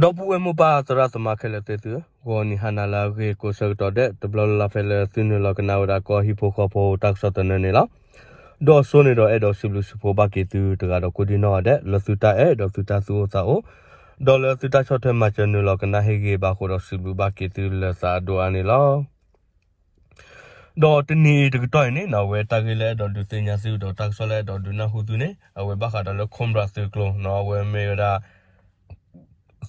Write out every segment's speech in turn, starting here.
ဒီပုၢ်ဝဲၢ်မိၢ်ပၢ်သရၣ်သမါခဲလၢာ်သ့ၣ်သုဧၢ, ဂီၤနံၤဟါနၤလၢအဂ့ၤကိးဆၢကတီၢ်ဒဲး တဘျီလၢ်လၢ်ဖဲလၢသုနုာ်လီၤကနၣ်ဝဲဒၣ်ကီၢ်ဟံၣ်ဖိဃီဖိတၢ်ကစီၣ်သနၢၣ်န့ၣ်လီၤ. ဒီးစိန့ၣ်ဒီးအဲၣ်ဒိးစံးဘျုးစံးဖှိၣ်ဘၣ်က့ၤသုတဂၤဒီးကိးဒံနီၢ်ဂၤဒဲး လၢသုတၢ်အဲၣ်ဒီးသုတၢ်သူၣ်အိၣ်သးအိၣ်, ဒီးလၢသုတၢ်ဆီၣ်ထွဲမၤစၢၤနုာ်လီၤကနၣ်ဟ့ၣ်ဂ့ၤဘၣ်အဃိဒီးစံးဘျုးဘၣ်က့ၤသုလၢသးအဒိၣ်အါန့ၣ်လီၤ. ဒီးတနံၤအံၤတကတီၢ်အံၤန့ၣ်နီၤ အဝဲတၢ်ဂ့ၢ်လၢအဲၣ်ဒိးဒုးသ့ၣ်ညါသုဒီးတၢ်ကစီၣ်လၢအဲၣ်ဒိးဒုးနၢ်ဟူသုန့ၣ် အဝဲဘၣ်ဃးဒီးလၢ Cobra သုးကျိၤနီၤ အဝဲမ့ၢ်ဝဲဒၣ်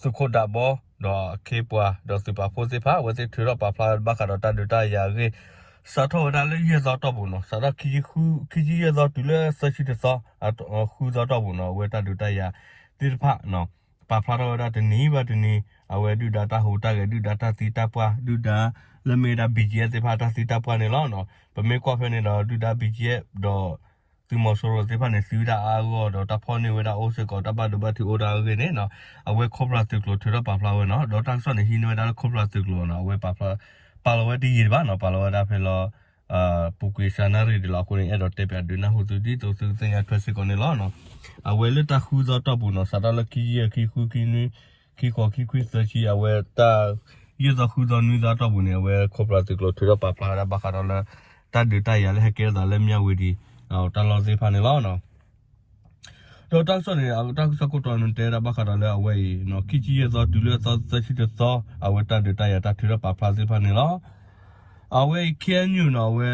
သုးခိၣ်ဒးဘီ ဒီးအခ့အပှၤ ဒီးသုးပာ်ဖှိၣ်သ့ၣ်တဖၣ် အဝဲသ့ၣ်ထုးထီၣ်ပာ်ဖျါဘၣ်ဃးဒီးတၢ်ဒုးတၢ်ယၤအဂ့ၢ် စးထီၣ်ဝဲဒၣ်လၢယဲၢ်သီတီၢ်ပူၤနီၤ စးထီၣ်ခံဆံယဲၢ်သီတုၤလၢ သၢဆံတသီ ဃုသီတီၢ်ပူၤနီၤ အဝဲတၢ်ဒုးတၢ်ယၤသ့ၣ်တဖၣ် ပာ်ဖျါထီၣ်ဝဲဒၣ်တနံၤဘၣ်တနံၤ အဝဲဒုၣ်ဒါတၢ်ဟူးတၢ်ဂဲၤ ဒုၣ်ဒါတၢ်သံတၢ်ပှၢ် ဒုၣ်ဒါလၢမ့ၢ်ဝဲဒၣ် ဘံၣ်ကၠံၣ်အဲၣ်သ့ၣ်တဖၣ်တၢ်သံတၢ်ပှၢ်န့ၣ်လီၤ. ပမ့ၢ်ကွၢ်ဖဲန့ၣ်ဒီး ဒုၣ်ဒါ ဘံၣ်ကၠံၣ်အဲၣ် ဒီး သုးမီၤစိရိၤသ့ၣ်တဖၣ်န့ၣ် သံဝဲဒၣ်အါအါဂီၢ်ဂီၢ်ဒီးတၢ်ဖီၣ်န့ၢ်ဝဲဒၣ်အိၣ်စ့ၢ်ကီး တၢ်ဘၣ်ဒိဘၣ်ထံးအိၣ်ဒၣ်အဂ့ၢ်န့ၣ်နီၤ အဝဲ Cobra သုးကျိၤထုးထီၣ်ပာ်ဖျါဝဲနီၤ ဒီးတၢ်ကစီၣ်န့ၣ်ဟံးန့ၢ်ဝဲဒၣ်လၢ Cobra သုးကျိၤနီၤ အဝဲပာ်ဖျါ ပာ်လီၤဝဲတယံာ်တဘၣ်နီၤ ပာ်လီၤဝဲဒၣ်ဖဲလၢ ပူၤကွံာ်စှၤနၣ်ရံၣ်ဒံးလီၤ. အဃိန့ၣ် အဲၣ်ဒိးတဲပၠးဒုးနၢ်ဟူသု ဒ်သိးသုကသ့ၣ်ညါထွဲစ့ၢ်ကီးန့ၣ်လီၤ. အဝဲလၢတၢ်ဃုသီတီၢ်ပူၤနီၤ စးထီၣ်လၢခံဆံယဲၢ် ခံဆံဃု ခံဆံနွံ ခံဆံဃိး ခံဆံခွံ သၢဆံ အဝဲတၢ် ယဲၢ်သီဃုသီနွံသီတီၢ်ပူၤန့ၣ် အဝဲ Cobra သုးကျိၤထုးထီၣ်ပာ်ဖျါဝဲဒၣ်ဘၣ်ဃးဒီးလၢ တၢ်ဒုးတၢ်ယၤလၢဟဲကဲထီၣ်သးလၢမၠၣ်ဝတံၤ တၢ်လီၢ်သ့ၣ်တဖၣ်န့ၣ်လီၤ. ဒီးတၢ်ကစီၣ်န့ၣ် တၢ်ကစီၣ်ခိၣ်တီန့ၣ်တဲဝဲဒၣ်ဘၣ်ဃးဒီးလၢအဝဲအံၤ ခံဆံယဲၢ်သီတုၤလၢသီသၢဆံတသီ အဝဲတၢ်ဒုးတၢ်ယၤတၢ်ထုးထီၣ်ပာ်ဖျါသ့ၣ်တဖၣ်န့ၣ်လီၤ. အဝဲအံၤ K N U နီၤ အဝဲ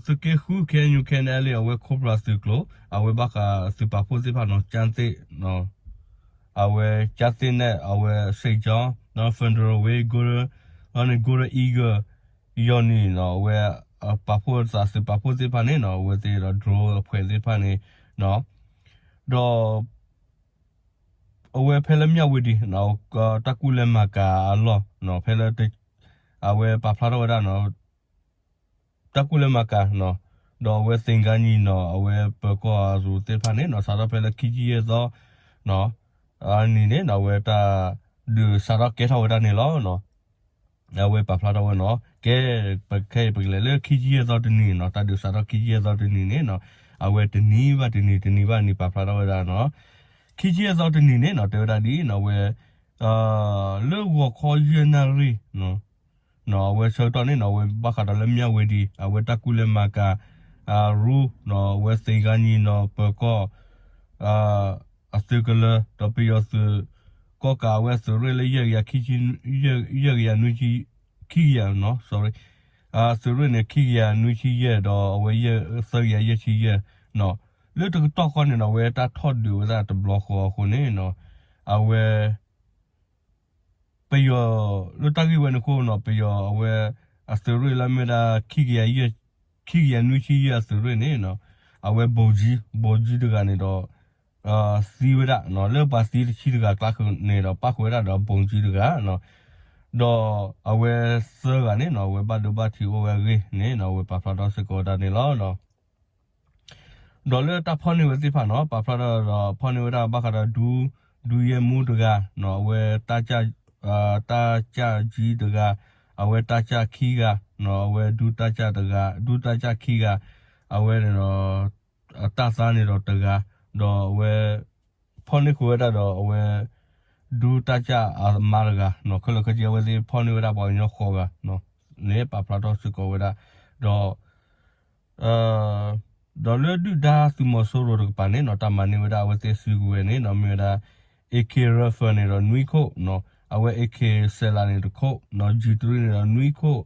သုးက့ဃု K N U K N L A အဝဲ Cobra သုးကျိၤ အဝဲဘၣ်ဃးသုးပာ်ဖှိၣ်သ့ၣ်တဖၣ်နီၤ ကၠၣ်သ့ၣ် အဝဲကၠၣ်သ့ၣ်န့ၣ် အဝဲ စ့ၣ်ကၠီ Federal Way ဂိၢ်ရၢ လီၤန့ၣ် Golden Eagle ယီၢ်နံၤနီၤ အဝဲ ပာ်ဖှိၣ်သးသုးပာ်ဖှိၣ်သ့ၣ်တဖၣ်န့ၣ်နီၤ အဝဲသ့ၣ်ဒီး drone အဖှဲးသ့ၣ်တဖၣ်န့ၣ် ဒီး အဝဲဖဲလၢမၠၣ်ဝတံၤ တၢ်ကူၣ်လဲၤမၤကၤအလီၢ် ဖဲလၢ အဝဲပာ်ဖျါထီၣ်ဝဲဒၣ်နီၤ တၢ်ကူၣ်လဲၤမၤကၤနီၤ ဒီးအဝဲသ့ၣ်ကါနံၤနီၤ အဝဲပၢၤကီၢ်အရူးသ့ၣ်တဖၣ်န့ၣ်နီၤ စးထီၣ်ဖဲလၢခံဆံယဲၢ်သီ အနံၤန့ၣ်နီၤ အဝဲတၢ်ဒုးစးထီၣ်ကဲထီၣ်ဝဲဒၣ်န့ၣ်လီၤ. အဝဲပာ်ဖျါထီၣ်ဝဲနီၤ ကဲ ပခဲအံၤပကလဲၤလၢခံဆံယဲၢ်သီတနံၤနီၤ တၢ်ဒုးစးထီၣ်ခံဆံယဲၢ်သီတနံၤန့ၣ်နီၤ အဝဲတနံၤဘၣ်တနံၤ တနံၤဘၣ်တနံၤပာ်ဖျါထီၣ်ဝဲဒၣ်နီၤ ခံဆံယဲၢ်သီတနံၤန့ၣ်နီၤ တဲဝဲဒၣ်ဒ်နီၤ အဝဲ လၢဂီၤခီယဲၢ်နၣ်ရံၣ် အဝဲဆၢကတီၢ်န့ၣ်နီၤ အဝဲဘၣ်ဃးဒီးလၢမၠၣ်ဝတံၤ အဝဲတၢ်ကူၣ်လဲၤမၤကၤ အရူ အဝဲသ့ၣ်ကါနံၤနီၤ ပၢၤကီၢ် အသုးကလၢၤ ဒီးပယီၤသုး ကီၢ်ကးအဝဲအသုးရ့ၣ်လၢ ယဲၢ်ကယၤ ခံဆံ ယဲၢ်ကယၤနွံဆံ ခံကယၤ sorry အသုးရ့ၣ်န့ၣ် ခံကယၤနွံဆံယဲၢ် ဒီးအဝဲ သၢကယၤယဲၢ်ဆံယဲၢ် လၢတကတီၢ်ဃီန့ၣ်နီၤ အဝဲတၢ်ထီၣ်ဒုးဝဲဒၣ်တဘျီဃီအဃိန့ၣ်နီၤ အဝဲ ပယီၤ လၢတၢ်ဂ့ၢ်ဝဲန့ၣ်အဃိနီၤ ပယီၤအဝဲ အသုးရ့ၣ်လၢမ့ၢ်ဒၣ် ခံကယၤ ခံကယၤနွံဆံယဲၢ်အသုးရ့ၣ်န့ၣ်နီၤ အဝဲ ဗုံးကျည် ဗုံးကျည် တဂၤန့ၣ်ဒီး သံဝဲဒၣ်နီၤ လၢပှၤသံတဆံတဂၤကျါန့ၣ်ဒီး ပၣ်ဃုာ်ဝဲဒၣ်ဒီး ဗုံးကျည် တဂၤနီၤ ဒီးအဝဲသၢဂၤန့ၣ်နီၤ အဝဲဘၣ်ဒိဘၣ်ထံးအိၣ်ဝဲအဂ့ၢ်န့ၣ်နီၤ အဝဲပာ်ဖျါထီၣ်စ့ၢ်ကီးဝဲဒၣ်န့ၣ်လီၤ. ဒီးလၢတၢ်ဖီၣ်န့ၢ်ဝဲသ့ၣ်တဖၣ်နီၤ ပာ်ဖျါထီၣ်ဒီးဖီၣ်န့ၢ်ဝဲဒၣ်ဘၣ်ဃးဒီး ဒု ဒုရဲမှူး တဂၤနီၤ အဝဲ တပ်ကြပ် တဂၤ အဝဲတပ်ကြပ်ခံဂၤနီၤ အဝဲဒုတပ်ကြပ်တဂၤ ဒုတပ်ကြပ်ခံဂၤ အဝဲန့ၣ်ဒီး တပ်သားန့ၣ်ဒီးတဂၤ ဒီးအဝဲ ဖီၣ်န့ၢ်ဃုာ်ဝဲဒၣ်ဒီးအဝဲ ဒုတပ်ကြပ်အမါတဂၤနီၤ ခဲလၢာ်ခဲဆ့အဝဲသ့ၣ်ဖီၣ်န့ၢ်ဝဲဒၣ်ပှၤကညီဃိးဂၤနီၤ န့ၣ်ပာ်ဖျါထီၣ်စ့ၢ်ကီးဝဲဒၣ် ဒီး ဒီးလၢဒုၣ်ဒါသုးမီၤစိရိၤတကပၤန့ၣ်နီၤ တၢ်မၤန့ၢ်ဝဲဒၣ်အဝဲသ့ၣ်စုကဝဲၤန့ၣ်နီၤ မ့ၢ်ဝဲဒၣ် AK rifle န့ၣ်ဒီးနွံခိၣ်နီၤ အဝဲ AK စဲးလးန့ၣ်တခိၣ်နီၤ G three န့ၣ်ဒီးနွံခိၣ်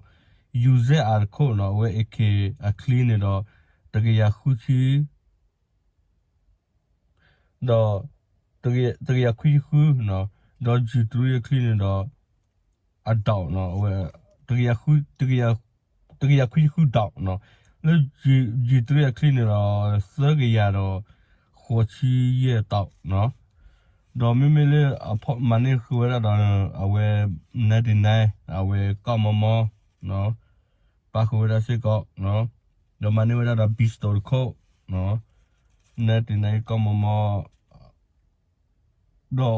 UZ အတခိၣ်နီၤ အဝဲ AK အချံန့ၣ်ဒီး တကယၤဃုဆံ ဒီး တကယၤခွံဆံဃုနီၤ ဒီး G three အချံန့ၣ်ဒီး အဒိၣ်နီၤ အဝဲ တကယၤ တကယၤခွံဆံဃုဒိၣ်နီၤ လၢ G three အချံန့ၣ်ဒီး သၢကယၤဒီး ဃိးဆံယဲၢ်ဒိၣ်နီၤ ဒီးမ့မ့ၢ်လၢ မၤန့ၢ်ဃုာ်ဝဲဒၣ်ဒီး အဝဲ ninety nine အဝဲကီၢ်မီမီ ပၣ်ဃုာ်ဝဲဒၣ်စ့ၢ်ကီး ဒီးမၤန့ၢ်ဝဲဒၣ်ဒီး pistol တခိၣ် ninety nine ကီၢ်မီမီ ဒီး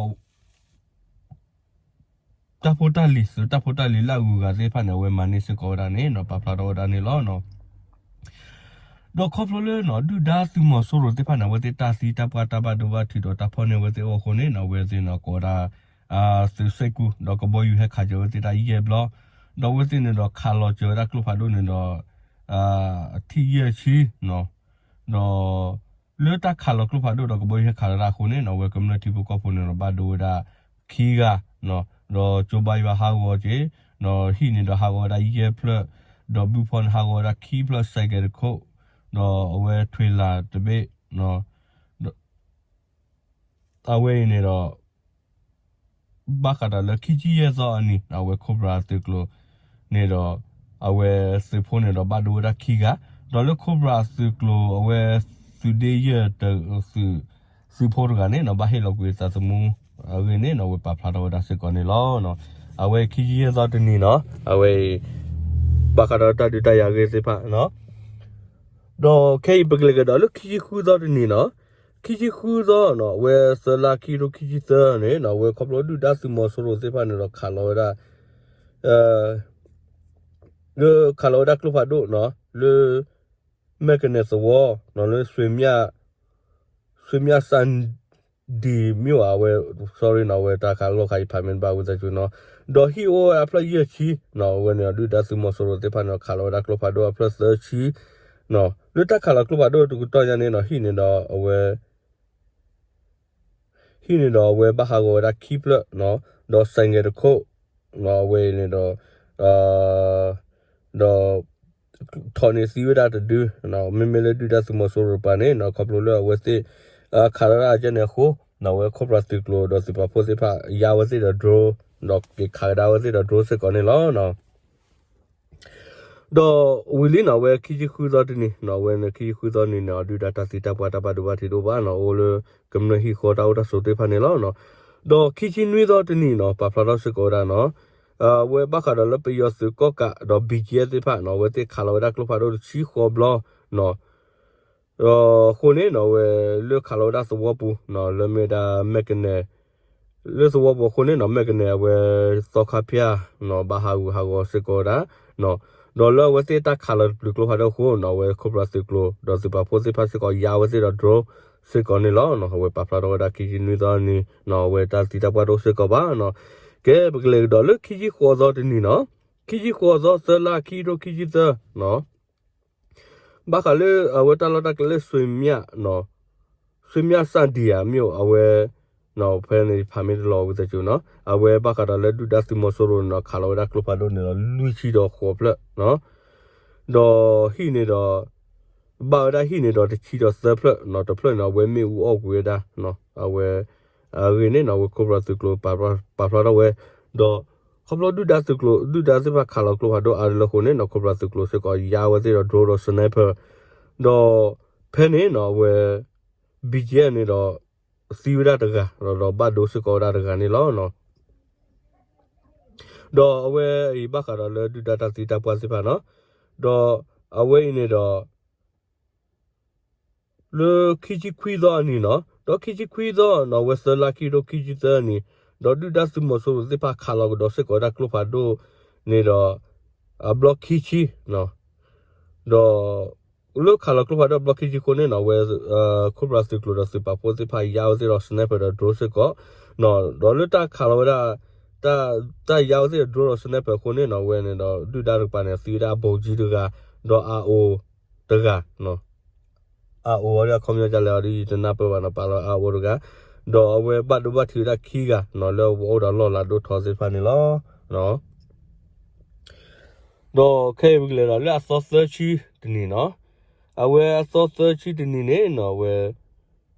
တၢ်ဖိတၢ်လံၤ သုးတၢ်ဖိတၢ်လံၤလၢအဂုၤအဂၤသ့ၣ်တဖၣ်န့ၣ် အဝဲမၤန့ၢ်စ့ၢ်ကီးဝဲဒၣ်န့ၣ်နီၤ ပာ်ဖျါထီၣ်ဝဲဒၣ်န့ၣ်လီၤ. ဒီးခီဖျိလၢနီၤ ဒုၣ်ဒါသုးမီၤစိရိၤသ့ၣ်တဖၣ်န့ၣ် အဝဲသ့ၣ်တၢ်သံတၢ်ပှၢ်တၢ်ဘၣ်ဒိဘၣ်ထံးဒီးတၢ်ဖီၣ်န့ၢ်ဝဲသ့ၣ်အိၣ်အဃိန့ၣ်နီၤ အဝဲသ့ၣ်နီၤကိးဝဲဒၣ် သုးစ့ၢ်ကူ ဒီးကဘီယူၤဟဲခးစၢၤဝဲသ့ၣ်တၢ်ယဲၢ်ဘျီ, ဒီးအဝဲသ့ၣ်န့ၣ်ဒီးခးလီၤစၢၤဝဲဒၣ်ကျိဖးဒိၣ်န့ၣ်ဒီး အထံၣ်ယဲၢ်ဆံ, ဒီး လၢတၢ်ခးလီၤကျိဖးဒိၣ်ဒီးကဘီယူၤဟဲခးလီၤတၢ်အဃိန့ၣ် အဝဲကမျၢၢ်ထံဖိကီၢ်ဖိန့ၣ်ဒီးဘၣ်ဒိဝဲဒၣ်ခံဂၤ, ဒီးကၠိဘါယွၤဟးဂီၤက့ၤ, ဒီးဟံၣ်န့ၣ်ဒီးဟးဂီၤဝဲဒၣ်ယဲၢ်ဖျၢၣ်, ဒီးဘုဖီန့ၣ်ဟးဂီၤဝဲဒၣ်ခံဖျၢၣ် စဲးကဲးတခိၣ်, ဒီးအဝဲထွ့လးတဘ့ၣ်, အဝဲအံၤန့ၣ်ဒီး ဘၣ်ဃးဒီးလၢခံဆံယဲၢ်သီအနံၤ အဝဲ Cobra သုးကျိၤန့ၣ်ဒီး အဝဲသုးဖိန့ၣ်ဒီးဘၣ်ဒိဝဲဒၣ်ခံဂၤ, ဒီးလၢ Cobra သုးကျိၤ အဝဲသုးဒ့ယဲၢ် သုးဖိတဂၤန့ၣ်ဒီး ဘၣ်ဟ့ၣ်လီၤကွံာ်သးသမူအဂ့ၢ်န့ၣ် အဝဲပာ်ဖျါထီၣ်ဝဲဒၣ်စ့ၢ်ကီးန့ၣ်လီၤ. အဝဲခံဆံယဲၢ်သီတနံၤနီၤ အဝဲအံၤ ဘၣ်ဃးဒီးတၢ်ဒုးတၢ်ယၤအဂ့ၢ်သ့ၣ်တဖၣ် ဒီးခဲအံၤပကလဲၤကဒီးလၢခံဆံဃုသီတနံၤနီၤ, ခံဆံဃုသီနီၤ အဝဲသၢလါခံကထိခံဆံသၢန့ၣ်နီၤ အဝဲခီဖျိဒုၣ်ဒါသုးမီၤစိရိၤသ့ၣ်တဖၣ်န့ၣ်ဒီးခးလီၤဝဲဒၣ် လၢခးလီၤဝဲဒၣ်ကျိဖးဒိၣ်နီၤ လၢ မဲၢ်ကနဲၣ်သဝီနီၤ လၢ ဆွေမြတ်စံဒီမြို့ အဝဲ sorry နီၤ အဝဲတၢ်ခးလိာ်ခးယဖးမ့ၢ်တဘၣ်ဝံသးစူၤနီၤ, ဒီးဟံၣ်အိၣ်ဝဲဒၣ်ဖျၢၣ်ယဲၢ်ဆံနီၤ အဝဲန့ၣ်ဒီးဒုၣ်ဒါသုးမီၤစိရိၤသ့ၣ်တဖၣ်န့ၣ်ဒီးခးလီၤဝဲဒၣ်ကျိဖးဒိၣ်အဖျၢၣ်သၢဆံနီၤ, လၢတၢ်ခးလီၤကျိဖးဒိၣ်တကတီၢ်ညါန့ၣ်နီၤ ဟံၣ်န့ၣ်ဒီးအဝဲ ဟံၣ်န့ၣ်ဒီးအဝဲဘၣ်ဟးဂီၤဝဲဒၣ်ခံဖျၢၣ်နီၤ, ဒီးစဲးကဲးတခိၣ်နီၤ အဝဲအံၤန့ၣ်ဒီး ဒီး ထီၣ်န့ၢ်သံဝဲဒၣ်တဒု, မ့မ့ၢ်လၢဒုၣ်ဒါသုးမီၤစိရိၤတကပၤန့ၣ်နီၤ ခီဖျိလၢအဝဲသ့ၣ် ခးလီၤဒၣ်အကဲန့ၣ်အဃိနီၤ အဝဲ Cobra သုးကျိၤဒီးသုးပာ်ဖှိၣ်သ့ၣ်တဖၣ် ယါဝဲသ့ၣ်ဒီး drone ဒီးက့ၤခးကဒါဝဲသ့ၣ်ဒီး drone စ့ၢ်ကီးန့ၣ်လီၤ. ဒီးဝံၤလံနီၤ အဝဲခံဆံဃုသီတနံၤနီၤ အဝဲန့ၣ်ခံဆံဃုသီနံၤန့ၣ် ဒုၣ်ဒါတၢ်သံတၢ်ပှၢ်တၢ်ဘၣ်ဒိဘၣ်ထံးတအိၣ်ဘၣ်နီၤ အိၣ်လၢကမျၢၢ်ဟံၣ်ဃီတၢ်အိၣ်တၢ်ဆိးသ့ၣ်တဖၣ်န့ၣ်လီၤ. ဒီးခံဆံနွံသီတနံၤနီၤ ပာ်ဖျါထီၣ်စ့ၢ်ကီးဝဲဒၣ်နီၤ အဝဲဘၣ်ဃးဒီးလၢပယီၤသုးကီၢ်ကးဒီး ဘံၣ်ကၠံသ့ၣ်တဖၣ်နီၤ အဝဲသ့ၣ်ခးလီၤဝဲဒၣ်ကျိဖးဒိၣ်တဆံဃိးဘျီနီၤ အဃိန့ၣ်နီၤ အဝဲလၢခးလီၤဝဲဒၣ်သဝီပူၤနီၤ လၢမ့ၢ်ဝဲဒၣ်မဲၢ်ကနဲၣ် လၢသဝီပူၤအဃိန့ၣ်နီၤ မဲၢ်ကနဲၣ်အဝဲသီခါဖၠၣ်နီၤ ဘၣ်ဟးဂူာ်ဟးဂီၤစ့ၢ်ကီးဝဲဒၣ်နီၤ ဒီးလၢအဝဲသ့ၣ်တၢ်ခးလီၤတပျုာ်ကျိဖးဒိၣ်အဃိနီၤ အဝဲ Cobra သုးကျိၤဒီးသုးပာ်ဖှိၣ်သ့ၣ်တဖၣ်စ့ၢ်ကီးယါဝဲသ့ၣ်ဒီး drone စ့ၢ်ကီးန့ၣ်လီၤ. အဝဲပာ်ဖျါထီၣ်ဝဲဒၣ်ခံဆံနွံသီနံၤနီၤ အဝဲတၢ်သံတၢ်ပှၢ်တအိၣ်စ့ၢ်ကီးဘၣ်နီၤ ကဲပကလဲၤကဒီးလၢခံဆံဃိးသီတနံၤနီၤ ခံဆံဃိးသီသၢလါခံကထိခံဆံသၢနီၤ ဘၣ်ဃးလၢအဝဲတၢ်လီၢ်တၢ်ကျဲလၢ ဆွေမြတ်နီၤ ဆွေမြတ်စံဒီ အမ့ၢ်အဝဲ ဖဲန့ၣ်ဖးမ့ၢ်တလီၤဝံသးစူၤနီၤ အဝဲဘၣ်ဃးဒီးလၢဒုၣ်ဒါသုးမီၤစိရိၤန့ၣ်ဒီး ခးလီၤဝဲဒၣ်ကျိဖးဒိၣ်န့ၣ်ဒီး လွံၢ်ဆံဒီးဃိးဖျၢၣ်နီၤ ဒီးဟံၣ်န့ၣ်ဒီး ဘၣ်ဝဲဒၣ်ဟံၣ်န့ၣ်ဒီးတဆံဒီးသၢဖျၢၣ်နီၤ တဖျၢၣ်န့ၣ် အဝဲမ့ၣ်အူအီၣ်ကွံာ်ဝဲဒၣ်နီၤ အဝဲ အဂ့ၢ်န့ၣ်နီၤ အဝဲ Cobra သုးကျိၤ ပာ်ဖျါထီၣ်ဝဲ ဒီးခီဖျိဒုၣ်ဒါသုးကျိၤ ဒုၣ်ဒါသ့ၣ်တဖၣ်ခးလီၤကျိဖးဒိၣ်အါတလၢအဃိန့ၣ်နီၤ Cobra သုးကျိၤစ့ၢ်ကီးယါဝဲသ့ၣ်ဒီး drone ဒီး sniper ဒီးဖဲန့ၣ်နီၤ အဝဲ ဘံၣ်ကၠံန့ၣ်ဒီး သံဝဲဒၣ်တဂၤ ဒီးဘၣ်ဒိစ့ၢ်ကီးဝဲဒၣ်တဂၤန့ၣ်လီၤ. ဒီးအဝဲအံၤဘၣ်ဃးဒီးလၢဒုၣ်ဒါတၢ်သံတၢ်ပှၢ်သ့ၣ်တဖၣ်နီၤ ဒီးအဝဲအံၤန့ၣ်ဒီး လၢခံဆံခွံသီအနံၤနီၤ ဒီးခံဆံခွံသီနီၤ အဝဲသၢလါခံကထိခံဆံသၢနံၤ ဒီးဒုၣ်ဒါသုးမီၤစိရိၤသ့ၣ်တဖၣ်ခးလီၤကဒီးစ့ၢ်ကီးဝဲဒၣ်ကျိဖးဒိၣ်န့ၣ်ဒီး အဘျီခံဆံနီၤ ဒီး လၢခးလီၤကျိဖးဒိၣ်အဘျီခံဆံအဃိန့ၣ်နီၤ အဝဲ Cobra သုးကျိၤဒီးသုးပာ်ဖှိၣ်သ့ၣ်တဖၣ်ယါဝဲသ့ၣ်ဒီး sniper ဒီး drone စ့ၢ်ကီး ဒီးလၢတၢ်ခးလီၤဝဲဒၣ် တၢ်ယါဝဲသ့ၣ်ဒီး drone ဒီး sniper အဃိန့ၣ်နီၤ အဝဲန့ၣ်ဒီး ဒုၣ်ဒါတကပၤန့ၣ် သံဝဲဒၣ် ဗိုလ်ကြီး တဂၤ ဒီး အာအိ တဂၤ အာအိ အခီပညီဒ်လဲၣ်အီၤဒ်ယတနၢ်ပၢၢ်ဘၣ်နီၤ ပာ်လီၤ အာအိ တဂၤ ဒီးအဝဲဘၣ်ဒိဘၣ်ထံးဝဲဒၣ်ခံဂၤနီၤ လၢအအိၣ်ဒီးလီၢ်လၤဒိၣ်ထီသ့ၣ်တဖၣ်န့ၣ်လီၤ. ဒီးခဲအံၤပကလဲၤဒီးလၢအသီသၢဆံတနံၤနီၤ, အဝဲအသီသၢဆံတနံၤန့ၣ်နီၤ အဝဲ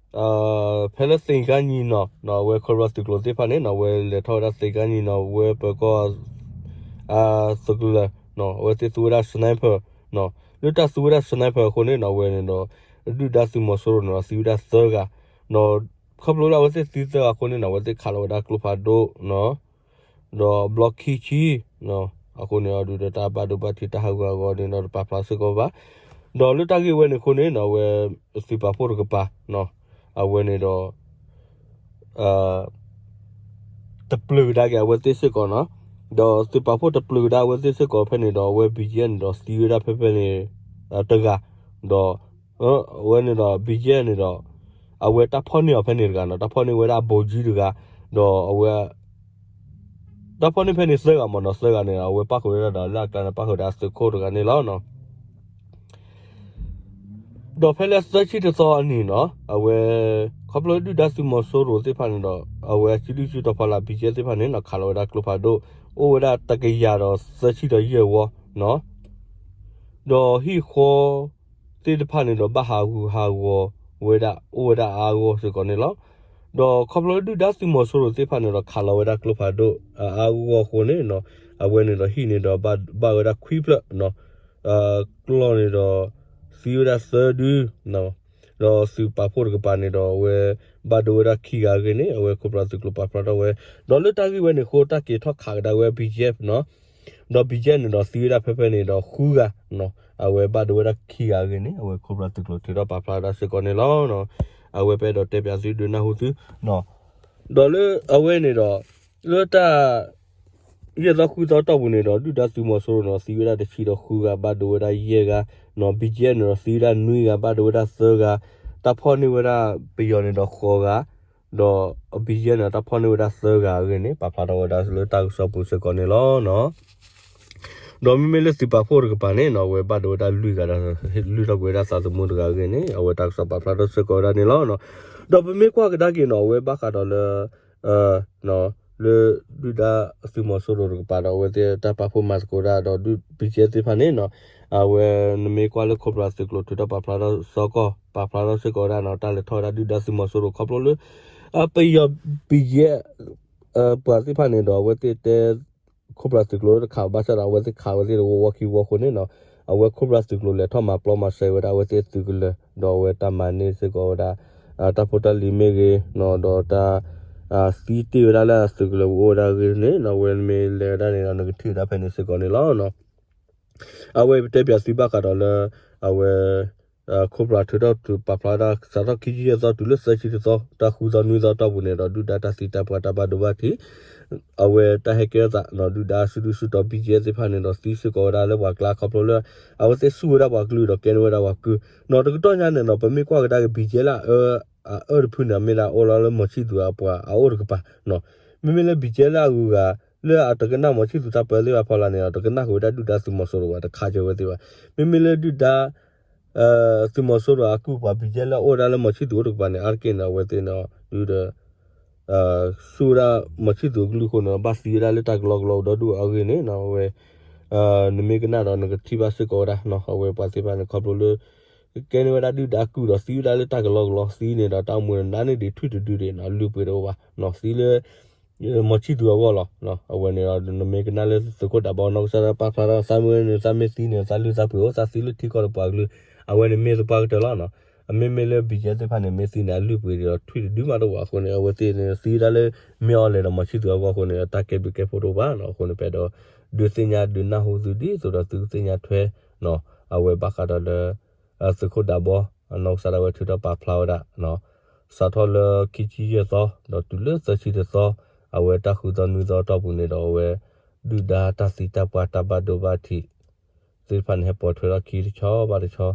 ဖဲလၢသ့ၣ်ကါညီနီၤ အဝဲ Cobra သုးကျိၤသ့ၣ်တဖၣ်န့ၣ်နီၤ အဝဲလဲၤထီၣ်ဝဲဒၣ်သ့ၣ်ကါညီနီၤ အဝဲပၢၤကီၢ် သုးကလၢၤ အဝဲသ့ၣ်သူဝဲဒၣ် sniper လၢတၢ်သူဝဲဒၣ် sniper အဃိန့ၣ်နီၤ အဝဲန့ၣ်ဒီး ဒုၣ်ဒါသုးမီၤစိရိၤန့ၣ်ဒီးသံဝဲဒၣ်သၢဂၤ ဒီးခီဖျိလၢအဝဲသ့ၣ်သံသၢဂၤအဃိန့ၣ်နီၤ အဝဲသ့ၣ်ခးလီၤဝဲဒၣ်ကျိဖးဒိၣ် ဒီးဘျီခံဆံ အဃိန့ၣ် အဒုးဒီးတၢ်ဘၣ်ဒိဘၣ်ထံးတၢ်ဟးဂူာ်ဟးဂီၤန့ၣ်ဒီးတပာ်ဖျါစ့ၢ်ကီးဘၣ်. ဒီးလၢတၢ်ဂ့ၢ်ဝဲန့ၣ်အဃိန့ၣ်နီၤ အဝဲသုးပာ်ဖှိၣ်တကပၤ အဝဲန့ၣ်ဒီး တပျုာ်ကဒါက့ၤအဝဲသ့ၣ်စ့ၢ်ကီးနီၤ, ဒီးသုးပာ်ဖှိၣ်တပျုာ်ကဒါအဝဲသ့ၣ်စ့ၢ်ကီးဖဲန့ၣ်ဒီး အဝဲ ဘံၣ်ကၠံၣ်န့ၣ်ဒီးသံဝဲဒၣ်ဖဲဖဲန့ၣ် တဂၤ, ဒီး အဝဲန့ၣ်ဒီး ဘံၣ်ကၠံၣ်န့ၣ်ဒီး အဝဲတၢ်ဖီၣ်န့ၢ်အီၤဖဲန့ၣ်တဂၤနီၤ, တၢ်ဖီၣ်န့ၢ်ဝဲဒၣ် ဗိုလ်ကြီး တဂၤ, ဒီးအဝဲ တၢ်ဖီၣ်န့ၢ်ဖဲန့ၣ်သၢဂၤမ့ၢ်နီၤ, သၢဂၤန့ၣ် အဝဲပၣ်ဃုာ်ဝဲဒၣ်ဒီးလၢအကျါန့ၣ် ပၣ်ဃုာ်ဒီးအသုးခိၣ်တဂၤန့ၣ်လီၤ. ဒီးဖဲလၢသၢဆံတသီအနံၤနီၤ အဝဲ ခီဖျိဒုၣ်ဒါသုးမီၤစိရိၤသ့ၣ်တဖၣ်န့ၣ်ဒီး အဝဲအစုဒုၣ်စုတီၤဖီလာ် ဘံကဲသ့ၣ်တဖၣ်န့ၣ်နီၤ ခးလီၤဝဲဒၣ်ကျိဖးဒိၣ် အိၣ်ဝဲဒၣ်တကယၤဒီးသၢဆံဒီးယဲၢ်ဝီနီၤ, ဒီးဟံၣ်ဃီသ့ၣ်တဖၣ်န့ၣ်ဒီး ဘၣ်ဟးဂူာ်ဟးဂီၤဝဲဒၣ် အိၣ်ဝဲဒၣ်အါအါဂီၢ်ဂီၢ်စ့ၢ်ကီးန့ၣ်လီၤ. ဒီးခီဖျိဒုၣ်ဒါသုးမီၤစိရိၤသ့ၣ်တဖၣ်န့ၣ်ဒီး ခးလီၤဝဲဒၣ်ကျိဖးဒိၣ် အါအါဂီၢ်ဂီၢ်အဃိန့ၣ်နီၤ အဝဲန့ၣ်ဒီးဟံၣ်န့ၣ်ဒီး ဘၣ်ဝဲဒၣ်ခွံဖျၢၣ်နီၤ, ကျီၢ်န့ၣ်ဒီး သံဝဲဒၣ်သၢဒု ဒီးသုးပာ်ဖှိၣ်တကပၤန့ၣ်ဒီး အဝဲဘၣ်ဒိဝဲဒၣ်ခံဂၤအဂ့ၢ်န့ၣ် အဝဲခိၣ်ဖျိသုးကျိၤပာ်ဖျါထီၣ်ဝဲ, ဒီးလၢတၢ်ဂ့ၢ်ဝဲန့ၣ်အဃိ တၢ်က့ၤထီၣ်ခးကဒါဝဲ ဘံကဲနီၤ, ဒီးဘံကဲန့ၣ်ဒီးသံဝဲဒၣ်ဖဲဖဲန့ၣ်ဒီးဃုဂၤနီၤ, အဝဲဘၣ်ဒိဝဲဒၣ်ခံဂၤအဂ့ၢ်န့ၣ် အဝဲခိၣ်ဖျိသုးကျိၤထုးထီၣ်ပာ်ဖျါဒၣ်စ့ၢ်ကီးန့ၣ်လီၤ. အဝဲပအဲၣ်ဒိးတဲပၠးသုဒုးနၢ်ဟူသုနီၤ, ဒီးလၢအဝဲန့ၣ်ဒီး လၢတၢ် ယဲၢ်သီဃုသီတီၢ်ပူၤန့ၣ်ဒီး ဒုၣ်ဒါသုးမီၤစိရိၤန့ၣ်ဒီး သံဝဲဒၣ်တဆံဒီးဃုဂၤ ဘၣ်ဒိဝဲဒၣ်ယဲၢ်ဂၤနီၤ, ဘံကဲန့ၣ်ဒီးသံဝဲဒၣ်နွံဂၤ ဘၣ်ဒိဝဲဒၣ်သၢဂၤ, တၢ်ဖီၣ်န့ၢ်ဝဲဒၣ်ပယီၤန့ၣ်ဒီးဃိးဂၤ, ဒီးဘံကဲန့ၣ်ဒီးတၢ်ဖီၣ်န့ၢ်ဝဲဒၣ်သၢဂၤအဂ့ၢ်န့ၣ် ပာ်ဖျါထီၣ်ဝဲဒၣ်လၢတၢ်ကစီၣ်ပူၤစ့ၢ်ကီးန့ၣ်လီၤ. ဒီးမ့မ့ၢ်လၢသုးပာ်ဖှိၣ်တကပၤန့ၣ်နီၤ အဝဲဘၣ်ဒိဝဲဒၣ်လွံၢ်ဂၤဒီး လုၢ်ထီၣ်ကွံာ်ဝဲဒၣ်သးသမူတဂၤအဂ့ၢ်န့ၣ် အဝဲတၢ်ကစီၣ်ပာ်ဖျါထီၣ်စ့ၢ်ကီးဝဲဒၣ်န့ၣ်လီၤ. ဒီးပမ့ၢ်ကွၢ်ကဒါက့ၤနီၤ အဝဲဘၣ်ဃးဒီးလၢ လၢဒုၣ်ဒါသုးမီၤစိရိၤတကပၤဒီး အဝဲသ့ၣ်တၢ်ပာ်ဖှိၣ်မၤသကိးဒၣ်ဒီး ဒုၣ် ဘံကဲသ့ၣ်တဖၣ်န့ၣ်နီၤ, အဝဲနမ့ၢ်ကွၢ်လၢခိၣ်ဖျိသုးကျိၤထုးထီၣ်ပာ်ဖျါထီၣ်စ့ၢ်ကီး ပာ်ဖျါထီၣ်စ့ၢ်ကီးဝဲဒၣ်နီၤ တၢ်လဲၤထီၣ်ဝဲဒၣ်ဒုၣ်ဒါသုးမီၤစိရိၤခီဖျိလၢ ပယီၤ ဘံကဲ ပှၤသ့ၣ်တဖၣ်န့ၣ်ဒီး အဝဲသ့ၣ်တဲ ခိၣ်ဖျိသုးကျိၤတခးဘၣ်ဆၣ်ဒီး အဝဲသ့ၣ်ခးဝဲသ့ၣ်တဝီဝီခံဝီအဃိန့ၣ်နီၤ, အဝဲခိၣ်ဖျိသုးကျိၤလဲၤထီၣ်မၤပျီမၤစဲဝဲဒၣ်အဝဲသ့ၣ်သုးကလၢၤ ဒီးအဝဲတၢ်မၤန့ၢ်စ့ၢ်ကီးဝဲဒၣ် တၢ်ဖိတၢ်လံၤမ့ၢ်ဂ့ၤနီၤ ဒီးတၢ် သံတ့ၢ်ဝဲဒၣ်လၢအသုးကလၢၤအိၣ်ဝဲဒၣ်အဂ့ၢ်န့ၣ်နီၤ အဝဲနမ့ၢ်လဲၤဝဲဒၣ်န့ၣ်ဒီး နကထံၣ်ဝဲဒၣ်ဖဲန့ၣ်စ့ၢ်ကီးန့ၣ်လီၤ. အဝဲပတဲပၠးသုဘၣ်ဃးဒီးလၢ အဝဲ ခိၣ်ဖျိထုးထီၣ်ပာ်ဖျါဒၣ် စးထီၣ်ခံဆံယဲၢ်သီတုၤလၢသၢဆံတသီ တၢ်ဃုသီနွံသီတီၢ်ပူၤန့ၣ်ဒီး ဒုၣ်ဒါတၢ်သံတၢ်ပှၢ်တၢ်ဘၣ်ဒိဘၣ်ထံး အဝဲတၢ်ဟဲကဲထီၣ်သးနီၤ ဒုၣ်ဒါစုဒုၣ်စုတီၤ ဘံကဲသ့ၣ်တဖၣ်န့ၣ်ဒီး သံစ့ၢ်ကီးဝဲဒၣ်လၢပှၤကျါခီဖျိလၢ အဝဲသ့ၣ်ဆူၣ်ဝဲဒၣ်ပှၤကလုာ်ဒီးကဲန့ၢ်ဝဲဒၣ်ပှၤကုၢ်နီၤ တကတီၢ်ညါန့ၣ်နီၤ ပမ့ၢ်ကွၢ်ကဒါက့ၤ ဘံကဲလၢအအၢတဖုန့ၣ် မ့ၢ်ဒၣ်အိၣ်လီၤလၢမီၤဆံၣ်သူၤအပှၤအအိၣ်တကပၤနီၤ မ့မ့ၢ်လၢဘံကဲလၢအဂုၤအဂၤ လၢအတကနၣ်မီၤဆံၣ်သူၤတၢ်ပၢသ့ၣ်တဖၣ်ဖီလာ်န့ၣ်ဒီး တကနၣ်ဃုာ်ဝဲဒၣ်ဒုၣ်ဒါသုးမီၤစိရိၤဘၣ် တခးကၢၤဝဲသ့ၣ်ဘၣ်. မ့မ့ၢ်လၢဒုၣ်ဒါ သုးမီၤစိရိၤအကုၢ်ပှၤဘံကဲလၢအအိၣ်ဝဲဒၣ်လၢမီၤဆံၣ်သူၤအိၣ်တကပၤန့ၣ် အါတက့ၢ်န့ၣ် အဝဲသ့ၣ်န့ၣ် ဒုၣ်ဒါ ဆူၣ်ဝဲဒၣ်မီၤဆံၣ်သူၤအကလုၢ်အဃိန့ၣ် ဘၣ်သံဝဲဒၣ်လၢတၢ်ကလီကလီဒီဒူၣ်အဂ့ၢ်န့ၣ် အဝဲ နမ့ၢ်ကနၣ်ဒီးနကထံၣ်ဘၣ်စ့ၢ်ကီးဝဲဒၣ် အဝဲပှၤသ့ၣ်တဖၣ်န့ၣ် ခီဖျိလၢ ကဲန့ၢ်ဝဲဒၣ်ဒုၣ်ဒါကုၢ်ဒီးသံဝဲဒၣ်လၢတၢ်ကလီကလီသံန့ၣ်ဒီး တၢ်အိၣ်မူန့ၣ် နးန့ၢ်ဒံးထွံၣ်တဒုဒံးနီၤ လုၢ်ပှ့ၤတအိၣ်ဘၣ်နီၤ သံလၢ မီၤဆံၣ်သူၤအဂီၢ်လီၤ. အဝဲန့ၣ်ဒီး နမ့ၢ်ကနၣ်လၢသုးခိၣ်ဒးဘီနီၢ်ကစၢ်ဒၣ်ပာ်ဖျါထီၣ် သးမ့ၢ်န့ၣ် သးမ့ၢ်သံန့ၣ် သးလုၢ်သးပှ့ၤအိၣ် သးသံလၢထံကီၢ်ဒီးပှၤကလုာ် အဝဲန့ၣ်မ့ၢ်သပှၢ်ကတၢၢ်လီၤနီၤ. အမ့မ့ၢ်လၢဘံကဲသ့ၣ်တဖၣ်န့ၣ် မ့ၢ်သံန့ၣ် အလုၢ်ပှ့ၤဒီးထွံၣ်တဒုမးတအိၣ်ဘၣ်အဃိန့ၣ် အဝဲသ့ၣ်န့ၣ် သံဝဲဒၣ်လၢ မ့ၢ်အီၤလဲၤဒီးမီၤဆံၣ်သူၤအဂီၢ်အဃိန့ၣ် တၢ်ကဲဘျုးကဲဖှိၣ်တအိၣ်ဘၣ်နီၤ. အဃိန့ၣ် ပအဲၣ်ဒိး ဒုးသ့ၣ်ညါဒုးနၢ်ဟူသုဒ်သိးဒီးသုကသ့ၣ်ညါထွဲနီၤ အဝဲဘၣ်ဃးဒီးလၢ သုးခိၣ်ဒးဘီ နီၢ်ကစၢ်ဒၣ်ဝဲထုးထီၣ်ပာ်ဖျါဝဲဒၣ် စးထီၣ်လၢခံဆံယဲၢ်သီ ဒီးတုၤလၢသၢဆံတသီ အဝဲတၢ်ဃုသီနွံသီတီၢ်ပူၤန့ၣ်ဒီး အဝဲ ဒုၣ်ဒါတၢ်သံတၢ်ပှၢ်တၢ်ဘၣ်ဒိဘၣ်ထံး သ့ၣ်တဖၣ်န့ၣ် ဟဲပိာ်ထွဲထီၣ်ခံတဆီဘၣ်တဆီ ဒီ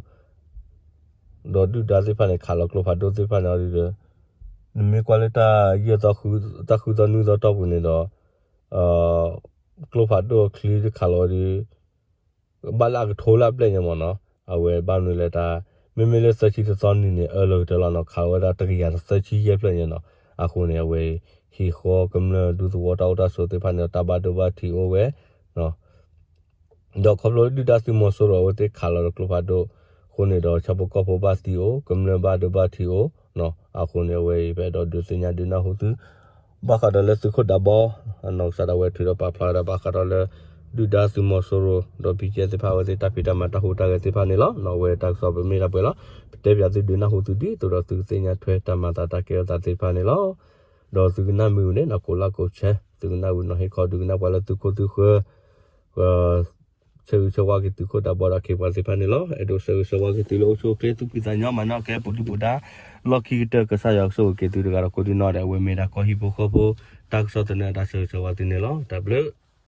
းဒုၣ်ဒါသ့ၣ်တဖၣ်န့ၣ် ခးလီၤကျိဖးဒိၣ်သ့ၣ်တဖၣ်န့ၣ်ဒီး နမ့ၢ်ကွၢ်လၢတၢ်ယဲၢ်သီ တၢ်ဃုသီနွံသီတီၢ်ပူၤန့ၣ်ဒီး ကျိဖးဒိၣ်အချံတခးလီၤဒီး ဘၣ်လၢအကထိလၢအဘျဲၣ်ညါမ့ၢ်နီၤ အဝဲဘၣ်မနုၤလဲၣ်တၢ် မ့မ့ၢ်လၢသၢဆံတသီနံၤန့ၣ် အၢလီၤကတၢၢ်လီၤနီၤ ခးဝဲဒၣ်တကယၤသၢဆံယဲၢ်ဖျၢၣ်ညါနီၤ အဃိန့ၣ် အဝဲ ဟံၣ်ဃီကမျၢၢ်ဒူသဝီတၢ်အိၣ်တၢ်ဆိးသ့ၣ်တဖၣ်န့ၣ် တၢ်ဘၣ်ဒိဘၣ်ထံးအိၣ်ဝဲ ဒီးခီဖျိဒုၣ်ဒါသုးမီၤစိရိၤအဝဲသ့ၣ်ခးလီၤဒီးကျိဖးဒိၣ်အဃိန့ၣ်ဒီး ဆၣ်ဖိကီၢ်ဖိဘၣ်သံအိၣ် ကမျၢၢ်ဘၣ်ဒိဘၣ်ထံးအိၣ်နီၤ အဃိန့ၣ် အဝဲအံၤ ပအဲၣ်ဒိးဒုးသ့ၣ်ညါဒုးနၢ်ဟူသု ဘၣ်ဃးဒီးလၢသုးခိၣ်ဒးဘီ နီၢ်ကစၢ်ဒၣ်ဝဲထုးထီၣ်ပာ်ဖျါဝဲဒၣ် ဘၣ်ဃးဒီးလၢ ဒုၣ်ဒါသုးမီၤစိရိၤ ဒီး ဘံကဲ သ့ၣ်တဖၣ်အဝဲသ့ၣ် တၢ်ဖံးတၢ်မၤတၢ်ဟူးတၢ်ဂဲၤသ့ၣ်တဖၣ်န့ၣ်လီၤ. အဝဲတၢ်ကစီၣ်ပမ့ၢ်ဒၣ်ပှဲၤလီၤ. ပတဲပၠးသုဒုးနၢ်ဟူသုဒ်သိးဒီးသုကသ့ၣ်ညါထွဲတၢ်မၤသးတၢ်ကဲထီၣ်သးသ့ၣ်တဖၣ်န့ၣ်လီၤ. ဒီးသုကနၣ်မ့ၢ်ဝံၤန့ၣ်နီၤ ကိးlikeကိးshare သုကနၣ်ဝံၤနီၤဟ့ၣ်ခီ ဒုးကနၣ်ပှၤလၢသုခိၣ်သုဃၢၤ ဆၢဂ့ၤဆၢဝါက့ၤသုးခိၣ်ဒးဘီဒီးခ့ပှၤသ့ၣ်တဖၣ်န့ၣ်လီၤ. အဲၣ်ဒိးဆၢဂ့ၤဆၢဝါက့ၤသုလၢအိၣ်ဆူၣ်အိၣ်ချ့ သူၣ်ဖှံသးညီ မၤနၢၤကဲပူၤဒုၣ်ပူၤဒါ လီၢ်ခံကတၢၢ် ကစၢ်ယွၤကဆိၣ်ဂ့ၤက့ၤသုတဂၤဒီးကိးဒံနီၢ်ဒဲး အဝဲမ့ၢ်ဒၣ်ကီၢ်ဟံၣ်ဖိဃီဖိ တၢ်ကစီၣ်သနၢၣ်အတၢ်ဆၢဂ့ၤဆၢဝါသုန့ၣ်လီၤ. တၢ်ဘျုး